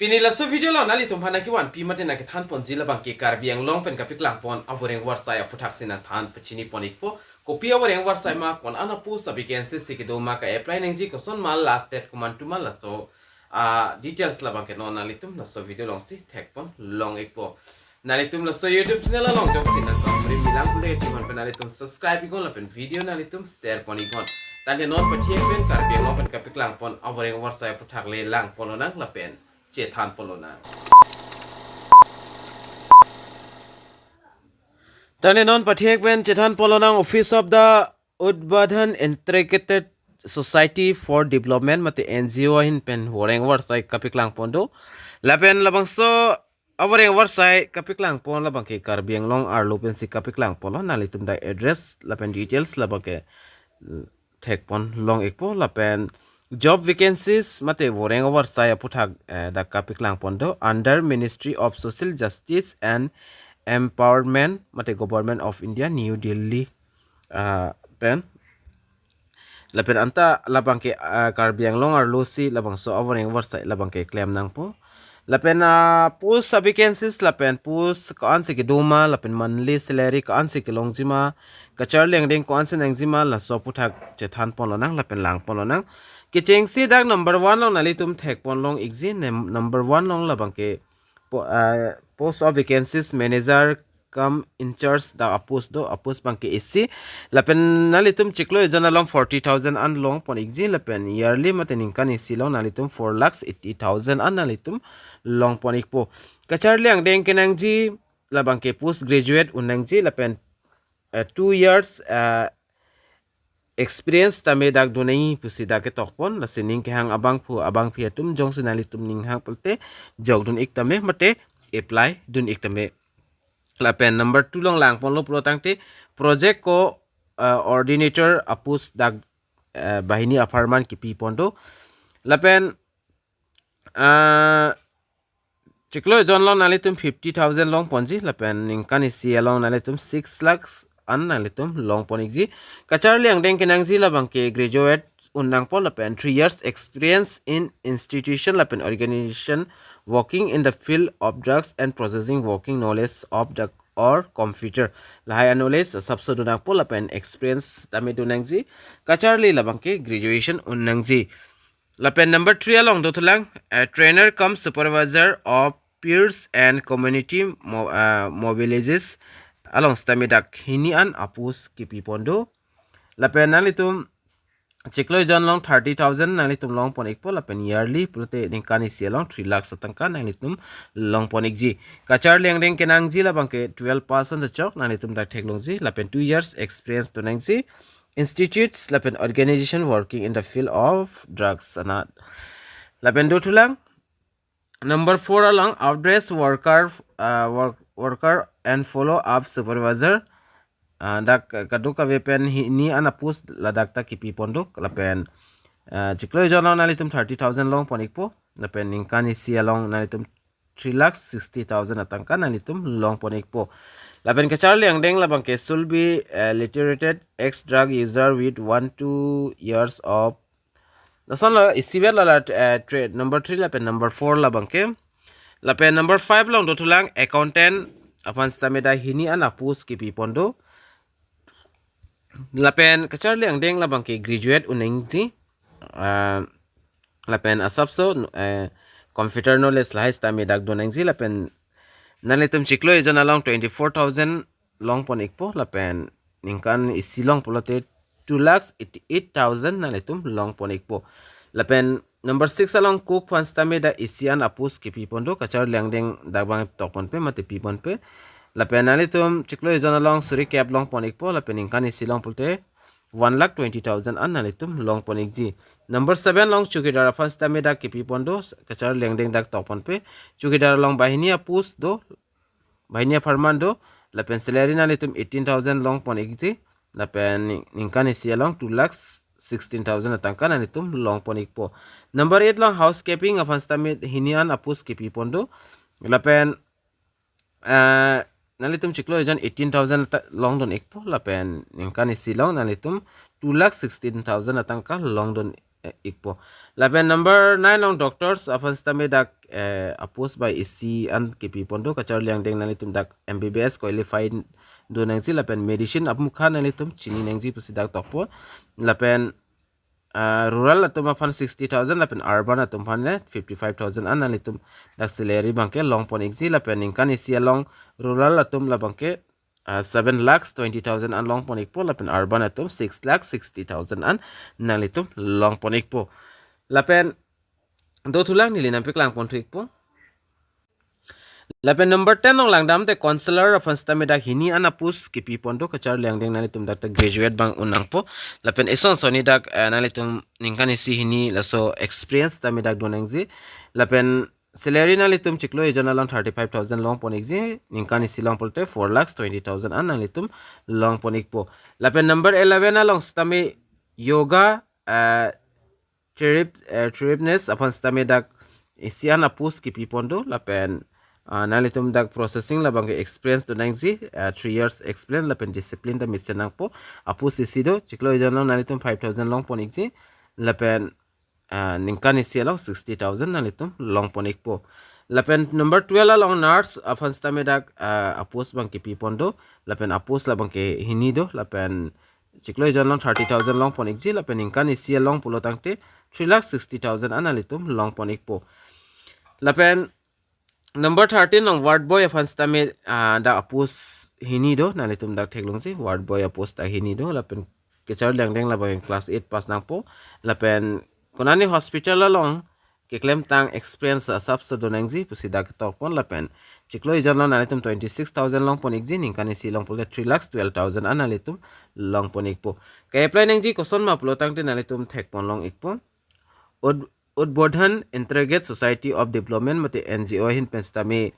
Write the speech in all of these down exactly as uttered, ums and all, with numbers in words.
Pini laso video along nanglitum aphan nangkevanpi mate nangkethan ponji labang ke Karbi Anglong pen kapeklang pon avoreng avarsai aphuthak si nangthan pachini pon ikpo. Kopi avoreng avarsai ma, ko-an a-post a-vacancy si kedo ma, ka-apply nangji koson ma, last date komantu ma, laso a-details labang ke non nanglitum laso video along si thek pon long ikpo. Nanglitum laso YouTube channel along jongsi nangtum rim bilang pule chimon pen nanglitum subscribe iknon lapen video nanglitum share pon iknon. Tangte non pathek pen Karbi Anglong pen kapeklang pon avoreng avarsai aphuthak le lang pon lonang lapen chethan pon lonang. Tangte non pathek pen chethan pon lonang, Office of the Utbadhan Integrated Society for Development mate N G O ahin pen voreng avarsai kapeklang pon do. Lapen labangso avoreng avarsai kapeklang pon labang ke Karbi Anglong arlo pensi kapeklang pon lo. Nanglitum dak address lapen details labang ke, mm, thek pon long ikpo. Lapen job vacancies mate voreng avarsai aphuthak, eh, dak kapeklang pon do under Ministry of Social Justice and Empowerment mate Government of India, New Delhi, ah, pen. Lapen anta labang ke, ah, Karbi Anglong arlo si labangso avoreng avarsai labang ke klem nangpo. Lapen, ah, post a-vacancies lapen post ko-an si kedo ma lapen monthly salary ko-an si kelongji ma, kacharli angdeng ko-an si nangji ma, laso aphuthak chethan pon lonang lapen lang pon lonang. Kechengsi dak number one along nanglitum thek pon long ikji, nem-, number one along labang ke po-, ah, post of vacancies manager cum in charge dak a-post do, a-post abang ke isi. Lapen nanglitum chiklo ejon along forty thousand an long pon ikji, lapen yearly mate ningkan isi along nanglitum four lakhs eighty thousand an nanglitum long pon ikpo. Kacharli angdeng kenangji labang ke post graduate un nangji lapen, eh, two years, eh, experience tame dak do nangji pusi dak ketok pon. Lasi ning kehang abangphu abangphi atum jongsi nanglitum ning hang pulote jok dun ik tame mate apply dun ik tame. Lapen number two along lang pon lo pulo tangte project co, uh, ordinator a-post dak, uh, banghini apharman kipi pon do. Lapen, uh, chiklo ejon along nanglitum fifty thousand long ponji, lapen ningkan isi along nanglitum six lakhs an nanglitum long pon ikji. Kacharli angdeng kenangji labang ke graduate un nangpo lapen three years experience in institution lapen organization working in the field of drugs and processing, working knowledge of the or computer. Lahai a-knowledge asapso do nangpo lapen experience tame do nangji. Kacharli labang ke graduation un nangji. Lapen number three along dothulang, uh, trainer cum supervisor of peers and community mo-, uh, mobilities along sitame dak hini an a-post kipi pon do. Lapen nanglitum chiklo ejon along thirty thousand nanglitum long pon ikpo, lapen yearly pulote ningkan isi along three lakhs atangka nanglitum long pon ikji. Kacharli angdeng kenangji labang ke twelve percent chok nanglitum dak theklongji, lapen two years experience do nangji. Institutes lapen organization working in the field of drugs anat. Lapen dothulang number four along outreach worker, uh, work, worker and follow up supervisor. Uh, dak kadokave pen hini an a-post ladak ta kipi pon do, lapen, uh, chiklo ejon along nanglitum thirty thousand long pon ikpo, lapen ningkan isi along nanglitum three lakhs sixty thousand atangka nanglitum long pon ikpo. Lapen kacharli angdeng labang ke should be, uh, literate ex drug user with one two years of. Lason la isivet la, la, eh, trade number three lapen number four labang ke. Lapen number five along dothulang accountant aphan sitame dak hini an a-post kipi pon do. Lapen kacharli angdeng labang ke graduate un nangji. Ah, lapen asapso, eh, computer knowledge lahai sitame dak do nangji. Lapen nanglitum chiklo ejon along twenty four thousand long pon ikpo, lapen ningkan isi long pulote two lakhs eighty eight thousand nanglitum long pon ikpo. Lapen number six along cook aphan sitame dak isi an a-post kipi pon do, kacharli angdeng dak abang tok ponpe mate pi ponpe. Lapen nanglitum chiklo ejon along suri kep long pon ikpo, lapen ningkan isi long pulote one lakh twenty thousand an nanglitum long pon ikji. Number seven along chowkidar aphan sitame dak kipi pon do, kacharli angdeng dak tok ponpe. Chowkidar along banghini a-post do, banghini apharman do, lapen salary nanglitum eighteen thousand long pon ikji, lapen ning-, ningkan isi along two lakhs sixteen thousand atangka nanglitum long pon ikpo. Number eight along housekeeping aphan sitame hini an a-post kipi pon do, lapen, eh, nanglitum chiklo ejon eighteen thousand ta long dun ikpo, lapen ningkan isi along nanglitum two lakh sixteen thousand atangka long dun eh, ikpo. Lapen number nine along doctors aphan sitame dak, eh, a-post bai isi an kepipon do, kacharli angdeng nanglitum dak M B B S qualified do nangji lapen medicine aphan nanglitum chini nangji pusi dak tokpo. Lapen, ah, rural atum aphan sixty thousand lapen urban atum aphan le fifty-five thousand an nanglitum dak salary abangke longpon ikji. Lapen ningkan isi along rural atum labangke, ah, seven lakhs twenty thousand an longpon ikpo, lapen urban atum six lakh sixty thousand an nanglitum longpon ikpo. Lapen dothulang neli nangpaklang ponthu ikpo. Lapen number ten along langdamte councillor aphan sitame dak hini an a-post kepipon do, kacharli angdeng nanglitum dak ta graduate abang un nangpo. Lapen eson soni dak, eh, nanglitum ningkan isi hini laso experience sitame dak do nangji. Lapen salary nanglitum chiklo ejon along thirty-five thousand longpon ikji, ningkan isi along pulote four lakhs twenty thousand an nanglitum longpon ikpo. Lapen number eleven along sitame yoga, eh, therap-, eh, therapist aphan sitame dak isi an a-post kepipon do, lapen, ah, nanglitum dak processing labangke experience do nangji, eh, three years experience lapen discipline ta mesen nangpo. A-post isi do, chiklo ejon along nanglitum five thousand longpon ikji, lapen, ah, ningkan isi along sixty thousand nanglitum longpon ikpo. Lapen number twelve along nurse aphan sitame dak, ah, a-post abang kepipon do, lapen a-post labangke hini do, lapen chiklo ejon along thirty thousand longpon ikji, lapen ningkan isi along pulo tangte three lakh sixty thousand an nanglitum longpon ikpo. Lapen number thirteen along ward boy aphan sitame, ah, dak a-post hini do, nanglitum dak theklongji, ward boy a-post dak hini do, lapen kacharli angdeng labang class eight pass nangpo, lapen konani hospital along keklemtang experience asapso do nangji pusi dak tokpon, lapen chiklo ejon along nanglitum twenty-six thousand longpon ikji, ningkan isi along pulote three lakhs twelve thousand an nanglitum longpon ikpo. Ke-apply nangji kosonma pulo tangte nanglitum thekpon long ikpo. Ud-, Udbodhan Integrated Society of Development mate N G O ahin pen sitame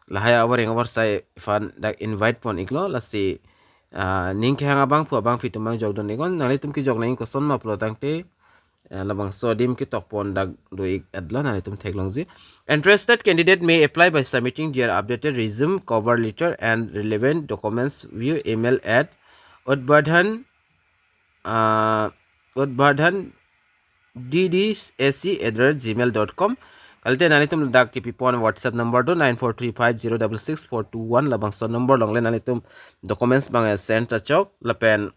lahai awareng awarsai aphan dak invite pon iklo, lasi, ah, ning kehang abangphu abangphi atum abang jokdun iknon, nanglitum kejok nangji kosonma pulo tangte, eh, labangso adim ketokpon dak do ik-etlo, nanglitum theklongji. Interested candidate may apply by submitting their updated resume, cover letter and relevant documents via email at udbodhan, ah, udbodhan D D A C at the rate gmail dot com. Kalite nanglitum dak kepipon WhatsApp number do nine four three five zero double six four two one, labangso number along le nanglitum documents abang send ta chok, lapen,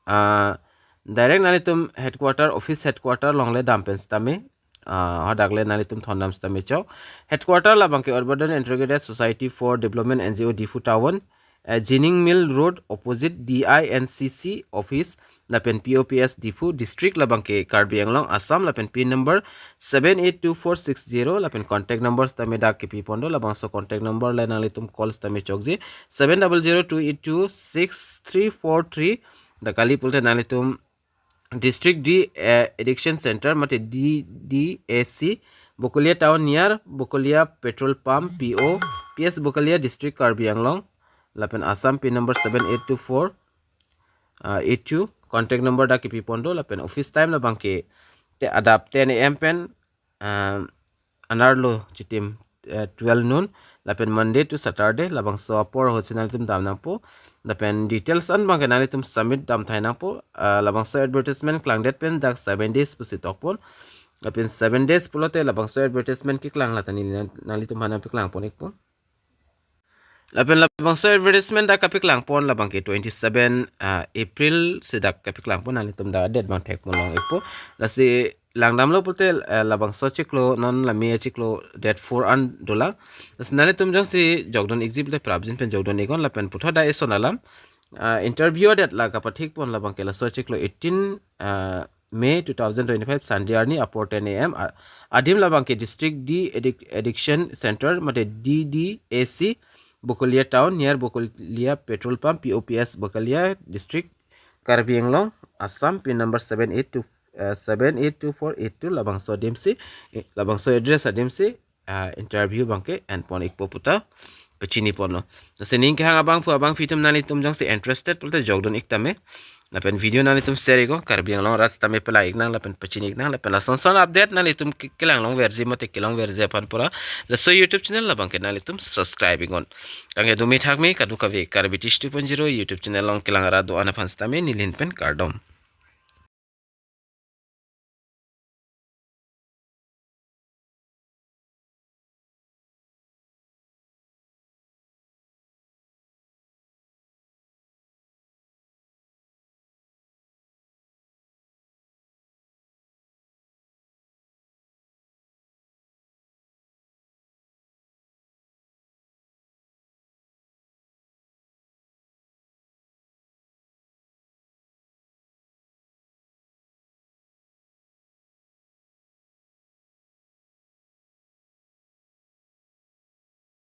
ah, direct nanglitum headquarter, office headquarter along le dam pen sitame, ah, hadak le nanglitum thondam sitame chok. Headquarter labangke Udbodhan Integrated Society for Development N G O Diphu Town, eh, Jining Mill Road, opposite D I N C C office, lapen P O P S Diphu district labangke Karbi Anglong, Assam, lapen pin number seven eight two four six zero, lapen contact number sitame dak kepipon do, labangso contact number le nanglitum call sitame chokji, seven double zero two eight two six three four three. Dak kali pulote nanglitum District D, eh, Addiction Center mate D D A C, Bokolia Town near Bokolia Petrol Pump, P O P S Bokolia, District Karbi Anglong, lapen Assam pin number seven eight two four, ah, eight two, contact number dak kepipon do, lapen office time labangke te adap ten A M pen, ah, anerlo chitim, eh, twelve noon, lapen Monday to Saturday, labangso apor ahut si nanglitum dam nangpo, lapen details an abangke nanglitum submit dam thai nangpo, ah, labangso advertisement klangdet pen dak seven days pusi tokpon, lapen seven days pulote labangso advertisement keklang lata neli nang-, nanglitum aphan nangpaklang pon ikpo. Lapen labangso advertisement dak kapaklang pon labangke twenty-seven, ah, April si dak kapaklang pon, nanglitum dak date abang thekpon long ikpo. Lasi langdamlo pulote, eh, labangso achiklo non la May achiklo date four an dolang. Lasi nanglitum jongsi jokdun ikji pulote prapjin pen jokdun iknon, lapen puthot dak eson alam, ah, interview adet la kapathik pon labangke laso achiklo eighteen, ah, May two thousand twenty-five Sunday arni apor ten A M, a-, adim labangke District D Addic-, Addiction Center mate D D A C, Bokolia Town near Bokolia Petrol Pump, P O P S Bokolia, District Karbi Anglong, Assam, pin number seven eight two, eh, seven eight two four eight two, labangso adim si, eh, labangso address adim si, ah, interview abangke en pon ikpo puta pachini ponlo. Lasi ning kehang abangphu abangphi atum nanglitum jongsi interested pulote jokdun ik tame. Lapen video nanglitum share iknon, Karbi Anglong Raj tame pela iknang, lapen pachini iknang, lapen lason son update nanglitum ke-, kelang longverji mate kelongverji aphan pura laso YouTube channel labangke nanglitum subscribe iknon. Tangke dumi thakmi kadokave Karbi Tish two point zero YouTube channel along kelang arat do-an aphan sitame neli ahin pen kardom.